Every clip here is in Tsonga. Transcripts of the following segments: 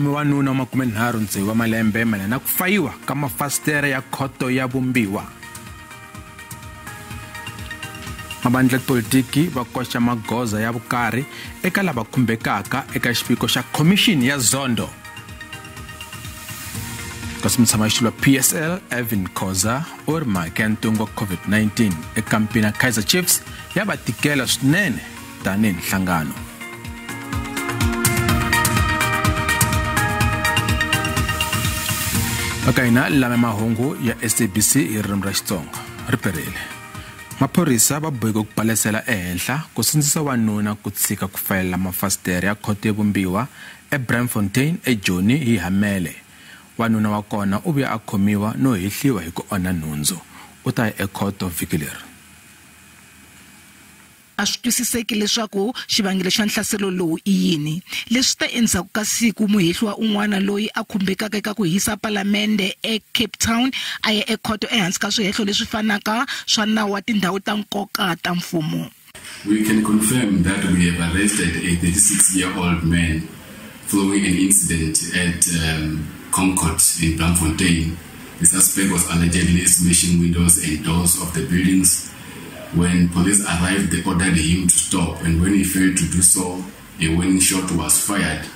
khome wanuna wa 36 wa malembe mayelana na ku fayiwa ka mafasitere ya khoto ya Vumbiwa. Mavandla ya tipolitiki va koxa magoza ya vukarhi eka lava khumbekaka eka xiviko xa Khomixini ya Zondo. Kasi mutshamaxitulu wa PSL Irvin Khoza u ri mhaka ya ntungu wa COVID-19 ekampeni ya Kaizer Chiefs ya va tikela swinene tanihi nhlangano. Eka hina lama mahungu ya SABC hi ririmi ra Xitsonga ri perile. Maphorisa va boheke ku balesela ehenhla ku sindzisa wanuna ku tshika ku fayelela mafasitere ya khoto ya Vumbiwa eBraamfontein eJoni hi Hamele. Wanuna wa kona u vuya a khomiwa no hehliwa hi ku onha nhundzu. U ta ya ekhoto vhiki leri. A swi twisiseki leswaku xivangelo xa nhlaselo lowu i yini. Leswi ta endzhaku ka siku muhehliwa un'wana loyi a khumbekaka eka ku hisa palamende eCape Town a ya ekhoto ehansi ka swihehlo leswi fanaka swa nawu wa tindhawu ta nkoka ta mfumo. We can confirm that we have arrested a 36-year-old man following an incident at Concord in Bloemfontein. The suspect was allegedly smashing windows and doors of the buildings. When police arrived, they ordered him to stop, and when he failed to do so, a warning shot was fired.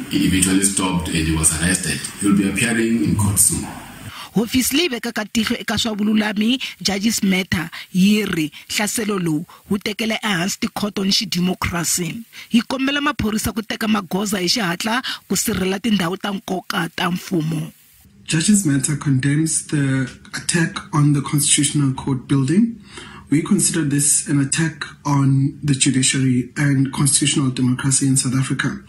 He eventually stopped and he was arrested. He will be appearing in court soon. Hofisi leyi vekaka tihlo eka swa vululami Judges Matter yi ri nhlaselo lowu wu tekela ehansi tikhoto ni xidimokirasi. Yi kombela maphorisa ku teka magoza hi xihatla ku sirhelela tindhawu ta nkoka ta mfumo. Judges Matter condemns the attack on the Constitutional Court building. We consider this an attack on the judiciary and constitutional democracy in South Africa.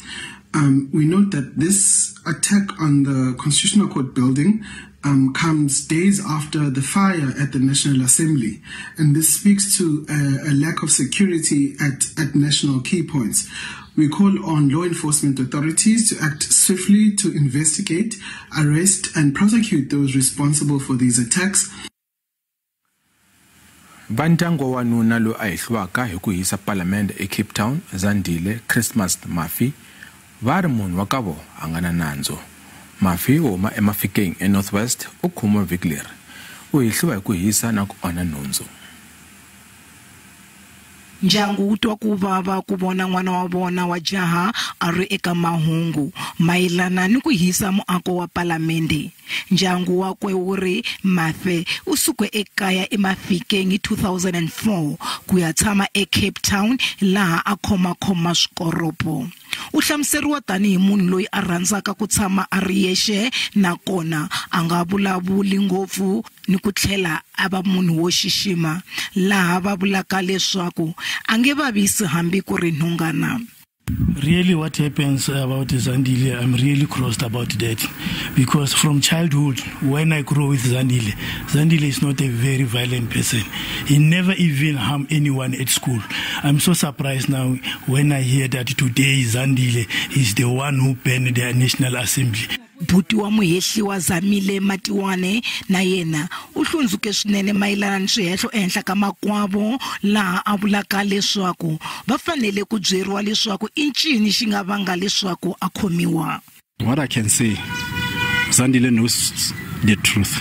We note that this attack on the Constitutional Court building comes days after the fire at the National Assembly, and this speaks to a lack of security at national key points. We call on law enforcement authorities to act swiftly to investigate, arrest, and prosecute those responsible for these attacks. Va ndyangu wa wanuna loyi a hehliwaka hi ku hisa palamende eCape Town, Zandile Christmas Mafi, va ri munhu wa ka vona a nga na nandzu. Mafi u huma eMafikeng eNorth West u khomiwe vhiki leri. U hehliwa hi ku hisa na ku onha nhundzu. Ndyangu wu twa ku vava ku vona n'wana wa vona wa jaha a ri eka mahungu mayelana ni ku hisa muako wa palamende. Ndyangu wakwe wu ri Mafe u suke ekaya eMafikeng hi 2004 ku ya tshama eCape Town laha a khomakhoma swikoropo. U hlamuseriwa tanihi munhu loyi a rhandzaka ku tshama a ri yexe nakona a nga vulavuli ngopfu ni ku tlhela a va munhu wo xixima, laha va vulaka leswaku a nge vavisi hambi ku ri nhungana. Really what happens about Zandile, I'm really crossed about that, because from childhood, when I grew with Zandile, Zandile is not a very violent person. He never even harmed anyone at school. I'm so surprised now when I hear that today Zandile is the one who banned the National Assembly. Buti wa muhehliwa Zamile Matiwane na yena u hlundzuke swinene mayelana ni swihehlo ehenhla ka makwavo, laha a vulaka leswaku va fanele ku byeriwa leswaku i ncini xi nga vanga leswaku a khomiwa. What I can say, Zandile knows the truth.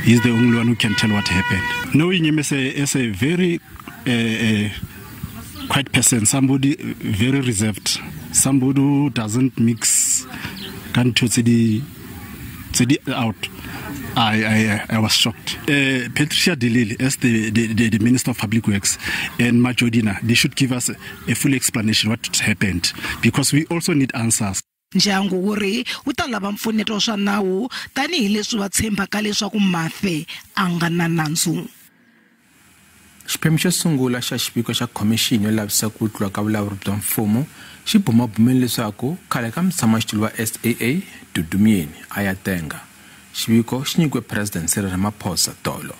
He's the only one who can tell what happened. Knowing him as a very quiet person, somebody very reserved, somebody who doesn't mix out. I was shocked. Patricia de Lille, as the Minister of Public Works, and Majodina, they should give us a full explanation what happened, because we also need answers. Ndyangu wu ri wu ta lava mpfuneto wa swa nawu tanihileswi va tshembaka leswaku Mafe a nga na nandzu. Xiphemu xo sungula xa xiviko xa khomixini yo lavisisa ku tlula ka vulawuri bya mfumo xi bumabumele leswaku khale ka mutshamaxitulu wa SAA Dudu Myeni a ya tenga. Xiviko xi nyikiwe President Cyril Ramaphosa tolo.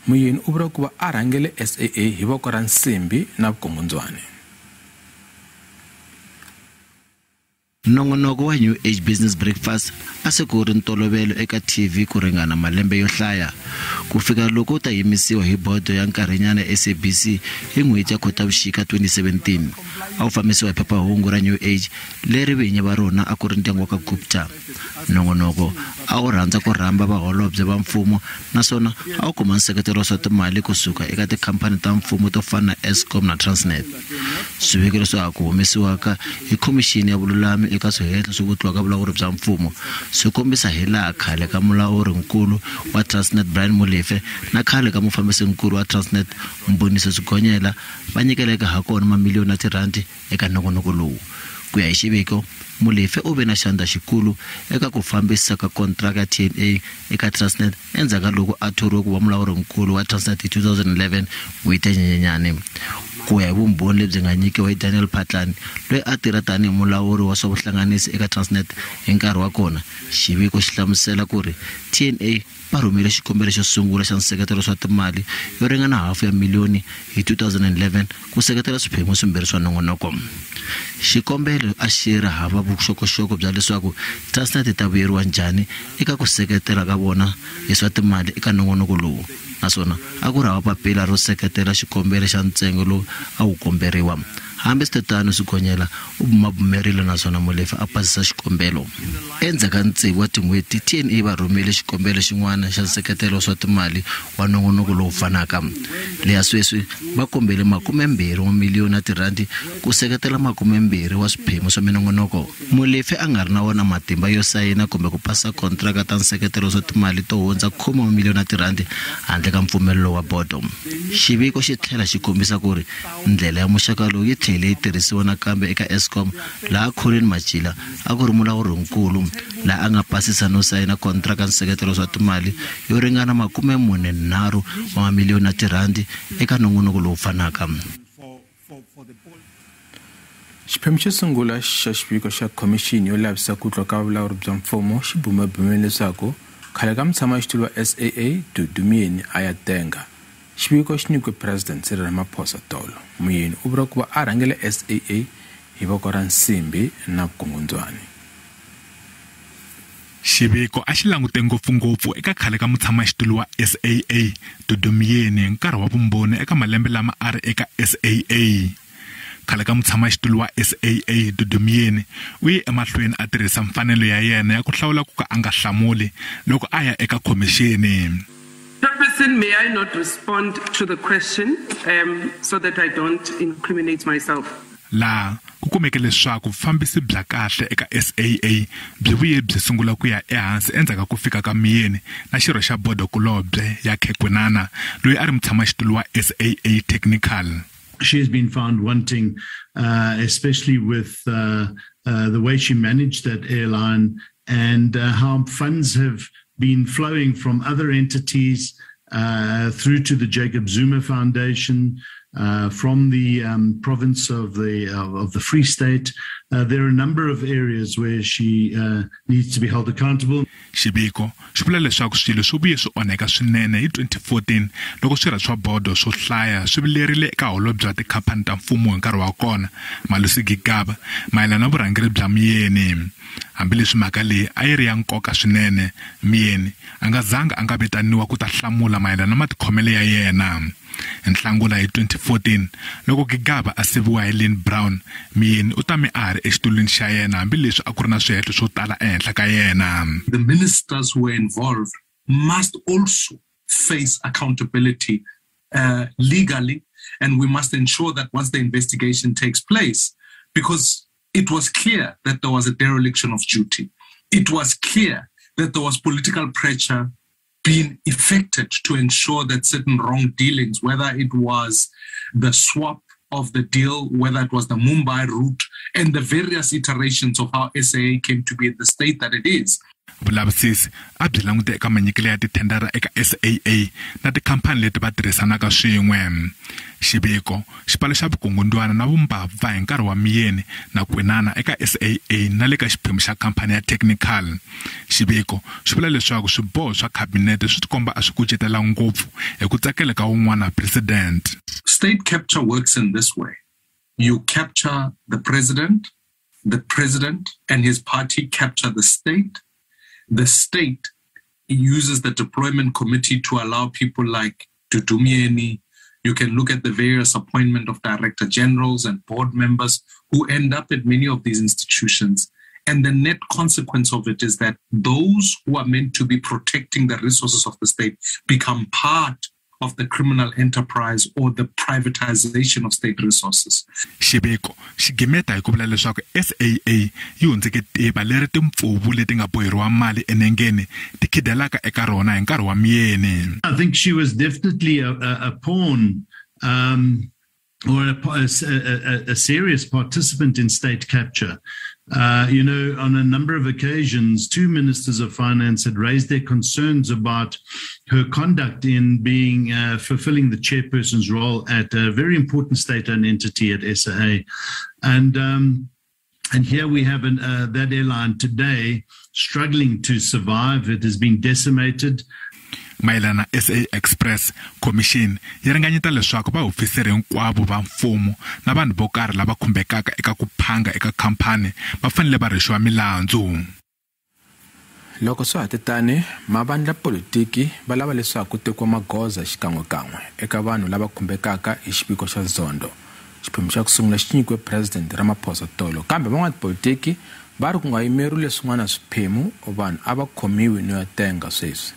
Myeni u vula ku va a rhangele SAA hi voko ra nsimbi na vukungundzwani. Nongonoko wa New Age Business Breakfast a se ku ri ntolovelo eka TV ku ringana malembe yo hlaya ku fika loko wu ta yimisiwa hi bodo ya nkarhinyana ya SABC hi n'hweti ya Khotavuxika 2017. A wu fambisiwa hi phephahungu ra New Age leri vinyi va rona a ku ri ndyangu wa ka Gupta. Nongonoko a wu rhandza ku rhamba vaholobye va mfumo naswona a wu kuma nseketelo wa swa timali kusuka eka tikhampani ta mfumo to fana na Eskom na Transnet. Swiviko leswi ha ku humesiwaka hi Khomixini ya Vululami eka swihehlo swo vutliwa ka vulawuri bya mfumo swi kombisa hilaha khale ka mulawurinkulu wa Transnet Brian Molefe na khale ka mufambisinkulu wa Transnet Mboniso Sigonyela va nyikeleke hakona mamiliyoni ya tirhandi eka nongonoko lowu. Ku ya hi xiviko, Molefe u ve na xandla xikulu eka ku fambisa ka kontraka ya TNA eka Transnet endzhaku ka loko a thoriwe ku va mulawurinkulu wa Transnet hi 2011 n'hweti ya Nyenyenyani. Ku ya hi vumbhoni lebyi nga nyikiwa hi Daniel Phatlane, loyi a tirha tanihi mulawuri wa swa vuhlanganisi eka Transnet hi nkarhi wa kona, xiviko xi hlamusela ku ri TNA va rhumele xikombelo xo sungula xa nseketelo swa timali yo ringana hafu ya miliyoni hi 2011 ku seketela swiphemu swimbirhi swa nongonoko. Xikombelo a xi ri hava vuxokoxoko bya leswaku Transnet yi ta vuyeriwa njhani eka ku seketela ka vona hi swa timali eka nongonoko lowu, naswona a ku ri hava papila ro seketela xikombelo xa ntsengo lowu a wu komberiwa. Hambiswiritano, Sigonyela u bumabumerile naswona Molefe a pasisa xikombelo. Endzhaku ka tsevu wa tin'hweti, TNA va rhumele xikombelo xin'wana xa nseketelo wa swa timali wa nongonoko lowu fanaka. Leya sweswi va kombele 20 wa miliyoni ya tirhandi ku seketela 20 wa swiphemu swa minongonoko. Molefe a nga ri na wona matimba yo sayina kumbe ku pasisa kontraka ta nseketelo wa swa timali to hundza 10 wa miliyoni ya tirhandi handle ka mpfumelelo wa bodo. Xiviko xi tlhela xi kombisa ku ri ndlela ya muxaka lowu yi tlhele yi tirhisiwa nakambe eka Eskom, laha Colin Matjila a ku ri mulawurinkulu laha a nga pasisa no sayina kontraka nseketelo swa timali yo ringana 43 wa mamiliyoni ya tirhandi eka nongonoko lowu fanaka. Xiphemu xo sungula xa xiviko xa khomixini yo lavisisa ku tlwa ka vulawuri bya mfumo xi bumabumele leswaku khale ka mutshamaxitulu wa SAA Dudu Myeni a ya tenga. Xiviko xi nyikiwe President Cyril Ramaphosa tolo. Myeni u vula ku va a rhangele SAA hi voko ra nsimbi na vukungundzwani. Xiviko a xi langute ngopfungopfu eka khale ka mutshamaxitulu wa SAA Dudu Myeni hi nkarhi wa vumbhoni eka malembe lama a ri eka SAA. Khale ka mutshamaxitulu wa SAA Dudu Myeni u ye emahlweni a tirhisa mfanelo ya yena ya ku hlawula ku ka a nga hlamuli loko a ya eka khomixini. Chairperson, may I not respond to the question so that I don't incriminate myself? Laha ku kumeke leswaku vufambisi bya kahle eka SAA byi vuye byi sungula ku ya ehansi endzhaku ka ku fika ka Myeni na xirho xa bodo kulobye ya Khekwinana loyi a ri mutshamaxitulu wa SAA Technical. She has been found wanting, especially with the way she managed that airline and how funds have been flowing from other entities through to the Jacob Zuma Foundation, from the province of the Free State. There are a number of areas where she needs to be held accountable. Xiviko xi vula leswaku swilo swi vuye swi onheka swinene hi 2014 loko swirho swa bodo swo hlaya swi vilerile eka holobye wa tikhampani ta mfumo hi nkarhi wa kona Malusi Gigaba mayelana na vurhangeri bya Myeni. Hambileswi mhaka leyi a yi ri ya nkoka swinene, Myeni a nga zanga a nga vitaniwa ku ta hlamula mayelana na matikhomelo ya yena. Nhlangula hi 2014 loko Gigaba a siviwa hi Lynn Brown, Myeni u tame a ha ri exitulwini xa yena hambileswi a ku ri na swihehlo swo tala ehenhla ka yena. The ministers who were involved must also face accountability legally, and we must ensure that once the investigation takes place, because it was clear that there was a dereliction of duty. It was clear that there was political pressure being effected to ensure that certain wrong dealings, whether it was the swap of the deal, whether it was the Mumbai route, and the various iterations of how SAA came to be in the state that it is. Vulavisisi a byi langute eka manyikelo ya tithendara eka SAA na tikhampani leti va tirhisanaka swin'we. Xiviko xi paluxa vukungundwana na vumbabva hi nkarhi wa Myeni na Kwinana eka SAA na le ka xiphemu xa khampani ya Technical. Xiviko xi vula leswaku swiboho swa khabinete swi tikomba a swi kucetela ngopfu hi ku tsakela ka wun'wana president. State capture works in this way. You capture the president, The president and his party capture the state. The state uses the deployment committee to allow people like Dudu Myeni. You can look at the various appointment of director generals and board members who end up at many of these institutions. And the net consequence of it is that those who are meant to be protecting the resources of the state become part of the criminal enterprise or the privatization of state resources. Xiviko xi gimeta hi ku vula leswaku SAA yi hundzeke tiva leri timpfuvu leti nga boheriwa mali enengeni ti khidelaka eka rona hi nkarhi wa Myeni. I think she was definitely a pawn or a serious participant in state capture. You know, on a number of occasions, two ministers of finance had raised their concerns about her conduct in being fulfilling the chairperson's role at a very important state-owned entity at SAA. And here we have that airline today struggling to survive. It has been decimated. Mayelana SA Express Commission yi ringanyeta leswaku vahofiseri hinkwavo va mfumo na vanhu vo karhi lava khumbekaka eka ku phanga eka khampani va fanele va rhexiwa milandzu. Loko swa ha titani, mavandla politiki va lava leswaku ku tekiwa magoza xikan'wekan'we eka vanhu lava khumbekaka hi xiviko xa Zondo. Xiphemu xa ku sungula xi nyikiwe President Ramaphosa tolo, kambe van'watipolitiki va ri ku nga yimeriwi leswin'wana swiphemu vanhu a va khomiwi no ya tenga sweswi.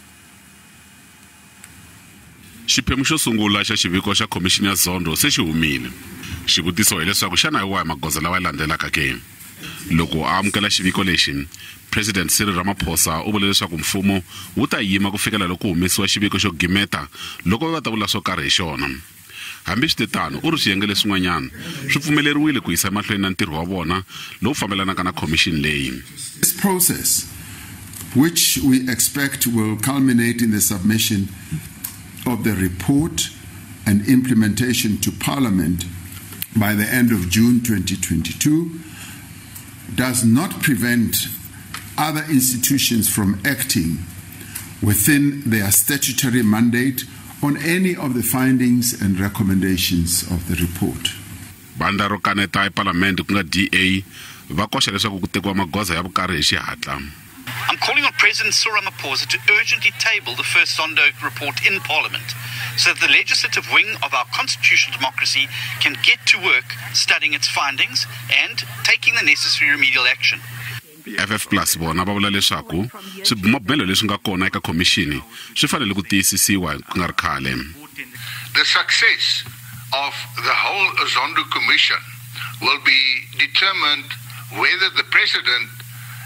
Xiphemu xo sungula xa xiviko xa Khomixini ya Zondo se xi humile. Xivutiso hileswaku xana hi wahi magoza lawa ya landzelaka ke? Loko a amukela xiviko lexi, President Cyril Ramaphosa u vule leswaku mfumo wu ta yima ku fikela loko humesiwa xiviko xo gimeta loko va ta vula swo karhi hi xona. Hambiswiritano, u ri swiyenge leswin'wanyana swi pfumeleriwile ku yisa emahlweni na ntirho wa vona lowu fambelanaka na khomixini leyi. This process, which we expect will culminate in the submission of the report and implementation to Parliament by the end of June 2022, does not prevent other institutions from acting within their statutory mandate on any of the findings and recommendations of the report. Vandla ro kaneta ePalamende ku nga DA va koxa leswaku ku tekiwa magoza ya vukarhi hi xihatla. I'm calling on President Cyril Ramaphosa to urgently table the first Zondo report in Parliament so that the legislative wing of our constitutional democracy can get to work studying its findings and taking the necessary remedial action. FF Plus vona va vula leswaku swibumabumelo leswi nga kona eka khomixini swi fanele ku tiyisisiwa ku nga ri khale. The success of the whole Zondo Commission will be determined whether the President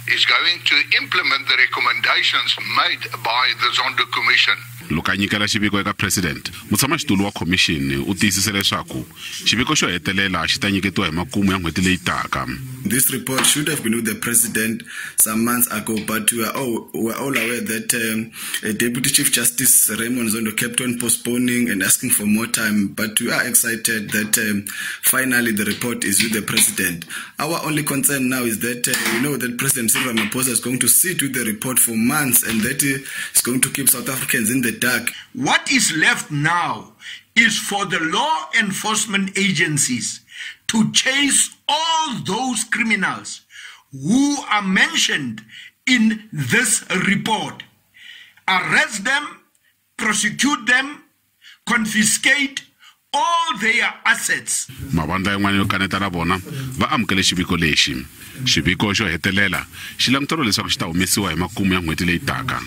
is going to implement the recommendations made by the Zondo Commission. Loko a nyikela xiviko eka President, mutshamaxitulu wa khomixini u tiyisise leswaku xiviko xo hetelela xi ta nyiketiwa hi makumu ya n'hweti leyi taka. This report should have been with the President some months ago, but we are all aware that Deputy Chief Justice Raymond Zondo kept on postponing and asking for more time, but we are excited that finally the report is with the President. Our only concern now is that we know that President Cyril Ramaphosa is going to sit with the report for months and that is going to keep South Africans in the dark. What is left now is for the law enforcement agencies to chase all those criminals who are mentioned in this report, arrest them, prosecute them, confiscate all their assets. Mavandla yan'wana yo kaneta na vona va amukele xiviko lexi. Xiviko xo hetelela xi languteriwa leswaku xi ta humesiwa hi makumu ya n'hweti leyi taka.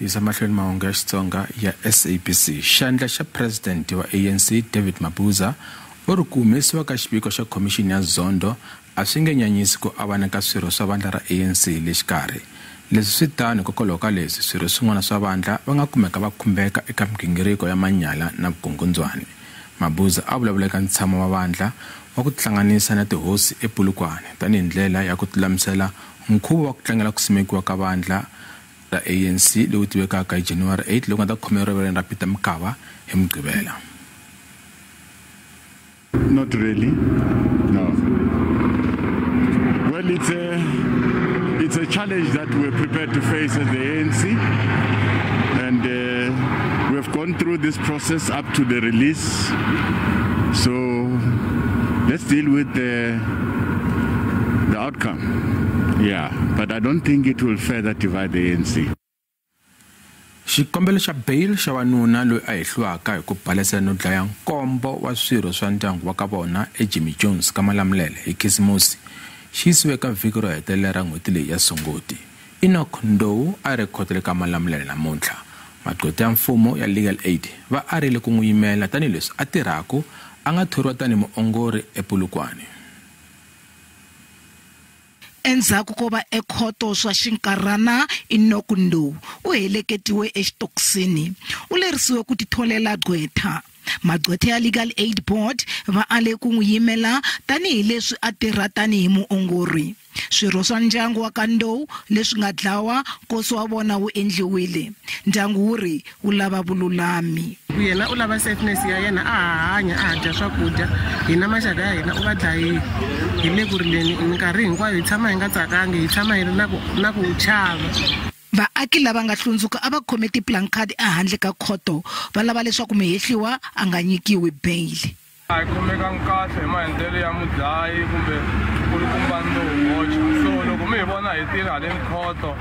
Yisa mahlweni mahungu ya Xitsonga ya SABC. Xandla xa President wa ANC David Mabuza u ri ku humesiwa ka xiviko xa Khomixini ya Zondo a swi nge nyanyisi ku avana ka swirho swa vandla ra ANC le xikarhi. Leswi swi tano hikokwalaho ka leswi swirho swin'wana swa vandla va nga kumeka va khumbeka eka migingiriko ya manyala na vukungundzwani. Mabuza a vulavula eka ntshamo wa vandla wa ku tihlanganisa na tihosi ePolokwane tanihi ndlela ya ku tilulamisela nkhuvo wa ku tlangela ku simekiwa ka vandla ra ANC lowu tivekaka hi January 8 lowu nga ta khomeriwa erivaleni ra Peter Mokaba hi Mugqivela. Not really. No. Well, it's a challenge that we're prepared to face as the ANC, and we have gone through this process up to the release So let's deal with the outcome. Yeah, but I don't think it will further divide the ANC. Xikombelo xa bail xa wanuna loyi a hehliwaka hi ku balesela no dlaya nkombo wa swirho swa ndyangu wa ka vona eJimmy Jones ka Malamulele hi Khisimusi xi yisiwe ka vhiki ro hetelela ra n'hweti leyi ya Sunguti. Enoch Ndou a ri khotele ka Malamulele namuntlha. Maqweta ya mfumo ya Legal Aid va arile ku n'wi yimela tanihileswi a tirhaku a nga thoriwa tanihi muongori ePolokwane. Endzhaku ko va ekhoto swa xinkarhana, Enoch Ndou u heleketiwe exitokisini. U lerisiwe ku titholela gqwetha. Magqwetha ya Legal Aid Board va ale ku n'wi yimela tanihileswi a tirha tanihi muongori. Swirho swa ndyangu wa ka Ndou leswi nga dlawa, nkosi wa vona wu endliwile. Ndyangu wu ri wu lava vululami. Yena u lava safeness ya yena, a ha hanya, a ha dya swakudya. Hina maxaka ya hina u va dlayile. Hi le ku rileni minkarhi hinkwayo, hi tshama hi nga tsakangi, hi tshama hi ri na ku chava. Vaaki lava nga hlundzuka a va khome tiplancard ehandle ka khoto, va lava leswaku muhehliwa a nga nyikiwi bail. A hi khomekangi kahle hi maendlelo ya mudlayi kumbe kulukumba Ndou gocha. So loko mi hi vona hi tile haleni khoto,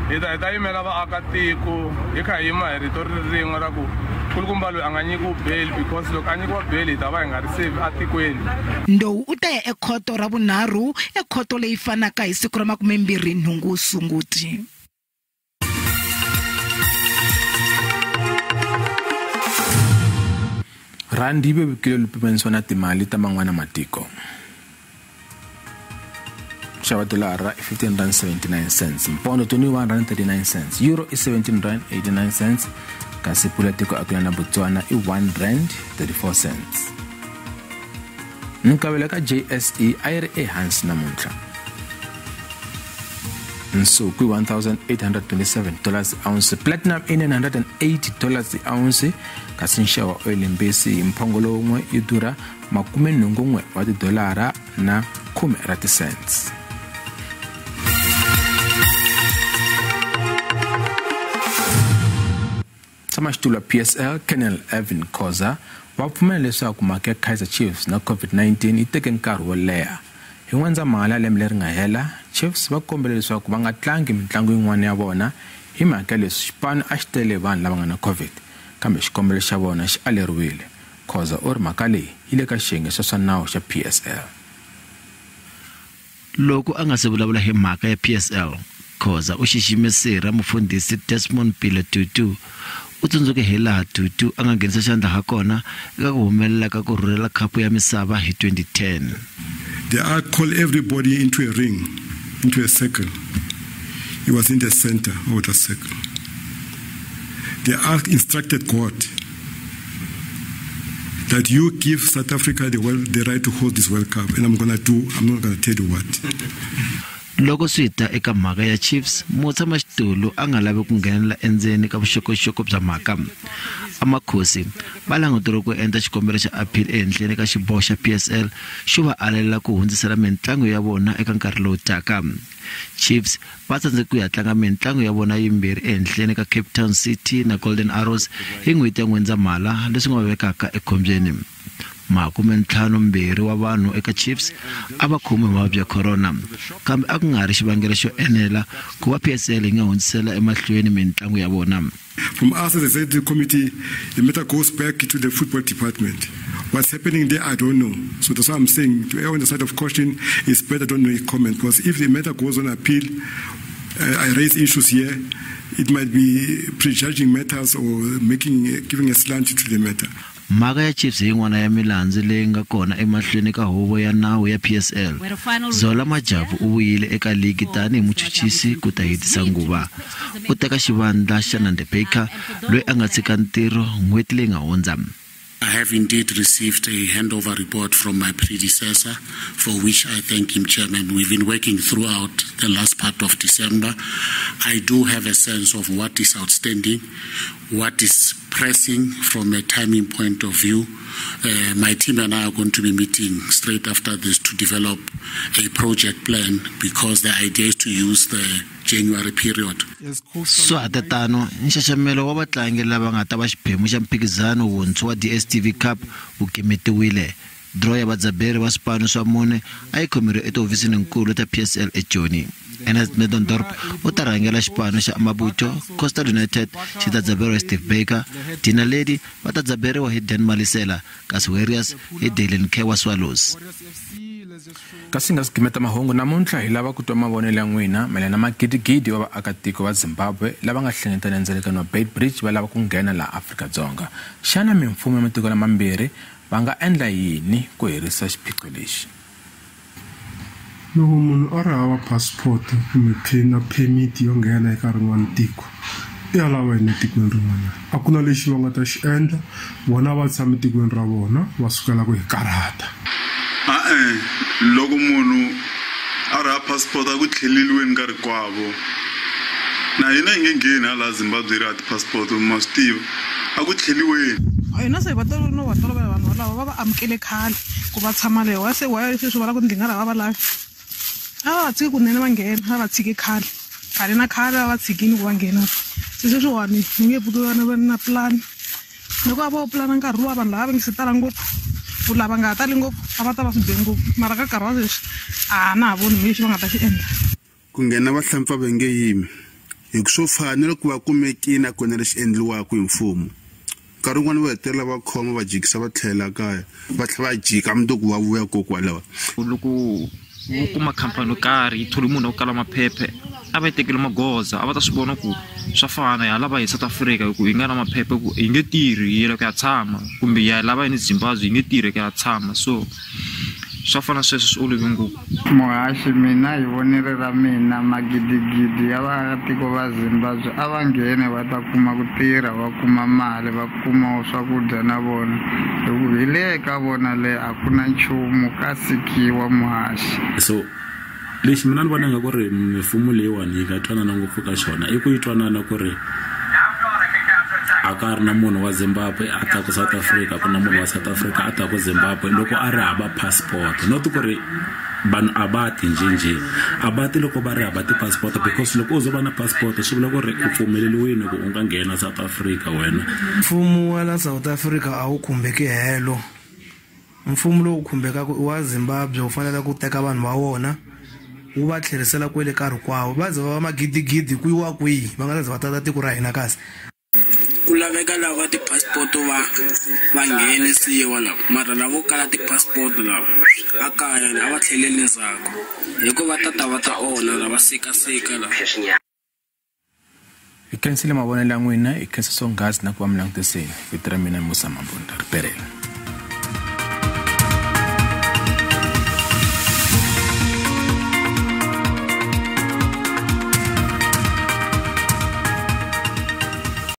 hi ta yimela vaakatiko, hi kha hi yima hi rito ri rin'we ra ku kulukumba loyi a nga nyikiwi bail, because loko a nyikiwa bail hi ta va hi nga ri safe atikweni. Ndou u ta ya ekhoto ra vunharhu, ekhoto leyi fanaka hi siku ra 28 Sunguti. Randi yi vevukile lupimanisiwa na timali ta man'wana matiko. Xava dolara i R15.79, mpondo R21.39, euro i R17.89, kasi pula tiko akula na Botswana i R1.34. Minkavelo ka JSE a yi ri ehansi namuntlha. Nsuku i $1,827 ounce, platinum i $980 ounce, kasi nxavo wa oil mbisi hi mphongolo wun'we yi durha $81 na 10 ra ti-cents. Tshamaxitulu wa PSL Colonel Irvin Khoza va pfumela leswaku mhaka ya Kaizer Chiefs na COVID-19 yi teke nkarhi wo leha. Hi N'wendzamhala lembe leri nga hela, Chiefs va kombele leswaku va nga tlangi mitlangu yin'wana ya vona hi mhaka leswi xipano a xi tele vanhu lava nga na COVID, kambe xikombelo xa vona xi aleriwile. Khoza u ri mhaka leyi yi le ka xiyenge xa swa nawu xa PSL. Loko a nga se vulavula hi mhaka ya PSL, Khoza u xixime sirha mufundhisi Desmond Pilo Tutu. U tsundzuke hilaha Tutu a nga nghenisa xandla ha kona eka ku humelela ka ku rhurhela khapu ya misava hi 2010. The ark called everybody into a ring, into a circle. He was in the center of the circle. The ark instructed God that you give South Africa the right to hold this World Cup, and I'm not gonna tell you what. Loko swi ta eka mhaka ya Chiefs, mutshamaxitulu a nga lavi ku nghenela endzeni ka vuxokoxoko bya mhaka. Amakhosi va languteriwe ku endla xikombelo xa appeal ehenhleni ka xiboho xa PSL xo va alela ku hundzisela mintlangu ya vona eka nkarhi lowu taka. Chiefs va tsandzeke ku ya tlanga mintlangu ya vona yimbirhi ehenhleni ka Cape Town City na Golden Arrows hi n'hweti ya N'wendzamhala, leswi nga va vekaka ekhombyeni. 52 wa vanhu eka Chiefs a va khomiwe hi mavabyi ya corona, kambe a ku nga ri xivangelo xo enela ku va PSL yi nga hundzisela emahlweni mintlangu ya vona. From us as a executive committee, the matter goes back to the football department. What's happening there, I don't know. So that's why I'm saying, to err on the side of caution, it's better don't make comment, because if the matter goes on appeal, I raise issues here, it might be prejudging matters or giving a slant to the matter. Mhaka ya Chiefs hi yin'wana ya milandzu leyi nga kona emahlweni ka huvo ya nawu ya PSL. Zola Majavu u vuyile eka ligi tanihi muchuchisi ku ta hetisa nguva. U teka xivandla xa Nande Baker loyi a nga tshika ntirho n'hweti leyi nga hundza. I have indeed received a handover report from my predecessor, for which I thank him, Chairman. We've been working throughout the last part of December. I do have a sense of what is outstanding, what is pressing from a timing point of view. My team and I are going to be meeting straight after this to develop a project plan, because the idea is to use the January period. Swa ha tano, nxaxamelo wa vatlangi lava nga ta va xiphemu xa mphikizano wuntshwa wa DStv Cup wu kemetiwile. Draw ya vadzaberi va swipano swa mune a yi khomeriwe etihofisininkulu ta PSL eJoni. Ernest Middendorp u ta rhangela xipano xa Amabutho. Coastal United xi ta dzaberiwa hi Steve Baker, Dinaledi va ta dzaberiwa hi Dan Malisela, kasi Warriors hi Dylan Kerr wa Swallows. Kasi nga sigimeta mahungu namuntlha hi lava ku twa mavonelo ya n'wina mayelana na magidigidi wa vaakatiko va Zimbabwe lava nga hlengeletana endzelekano wa Beitbridge va lava ku nghena laha Afrika-Dzonga. Xana mimfumo ya matiko lamambirhi va nga endla yini ku herisa xiphiqo lexi? Loko munhu a ri hava passport kumbe na permit yo nghena eka rin'wana tiko, i ya lava yini etikweni rin'wanyana? A ku na lexi va nga ta xi endla, vona va tshama etikweni ra vona va sukela ku hi karhata. Loko munhu a ri hava passport a ku tlheleliweni nkarhi kwavo, na hina hi nge ngheni hala Zimbabwe hi ri hava ti-passport, ma swi tiva, a ku tlheliweni. Hina se va no va tolovela vanhu valava va va amukele khale ku va tshama leyo wa se wa sweswi va lava ku ndlinga lava va lavi. A va tshiki kunene va nghena, a va tshiki khale khale na khale a va tshikini ku va nghena. Se sweswiwani ni nge pfuki vana va na plan, loko a vo pulana nkarhi luwa vanhu lava va nge se tala ngopfu, ku lava nga ha tali ngopfu a va ta va swi be ngopfu, mara ka nkarhi wa sweswi a na ha voni lexi va nga ta xi endla. Ku nghena vahlampfa va nge yimi hi ku swo fana ni loko va kumekile a ku na lexi endliwaka hi mfumo. Nkarhi wun'wani va hetelela va khoma va jikisa va tlhela kaya, va tlhela va jika mundzuku va vuya kokwalaho. Loko vo kuma khampani yo karhi yi thole munhu wa ku kala maphephe, a va yi tekeli magoza, a va ta swi vona ku swa fana hi lava hi South Africa ku hi nga na maphephe ku hi nge tirhi hi yela ku ya tshama, kumbe hi ya lava yini Zimbabwe hi nge tirhi ku ya tshama, so swa fana sweswo swi olove ngopfu. Muhaxi, mina hi vonelo ra mina, magidigidi ya vaakatiko va Zimbabwe a va nghene va ta kuma ku tirha, va kuma mali, va kuma swakudya na vona, hi ku hi le ka vona le a ku na nchumu ka sikiwa muhaxi. So lexi mina ni vona nga ku ri mifumo leyiwani yi nga twanana ngopfu ka xona i ku yi twanana ku ri a ka ri na munhu wa Zimbabwe a ta ku South Africa, ku na munhu wa South Africa a ta ku Zimbabwe loko a ri hava passport. Not ku ri vanhu a va ti njhenjhe, a va ti loko va ri hava ti-passport, because loko u zo va na passport swi vula ku ri u pfumeleriwile ku u nga nghena South Africa wena. Mfumo wa la South Africa a wu khumbeki helo. Mfumo lowu khumbekaka i wa Zimbabwe, wu fanele ku teka vanhu va wona wu va tlherisela kwele ka rikwavo, va ze va va magidigidi ku yiwa kwihi, va nga za va tata tiko ra hina kasi. Ku laveka lava ti-passport va nghenisiwa lava, mara lavo kala ti-passport lava a kaya a va tlheleli ndzhaku hikuva tata va ta onha lava sikasika lava. Hi khensile mavonelo ya n'wina, hi khensa swonghasi na ku va mi langutiseni. Vito ra mina Musa Mabunda, ri pelela.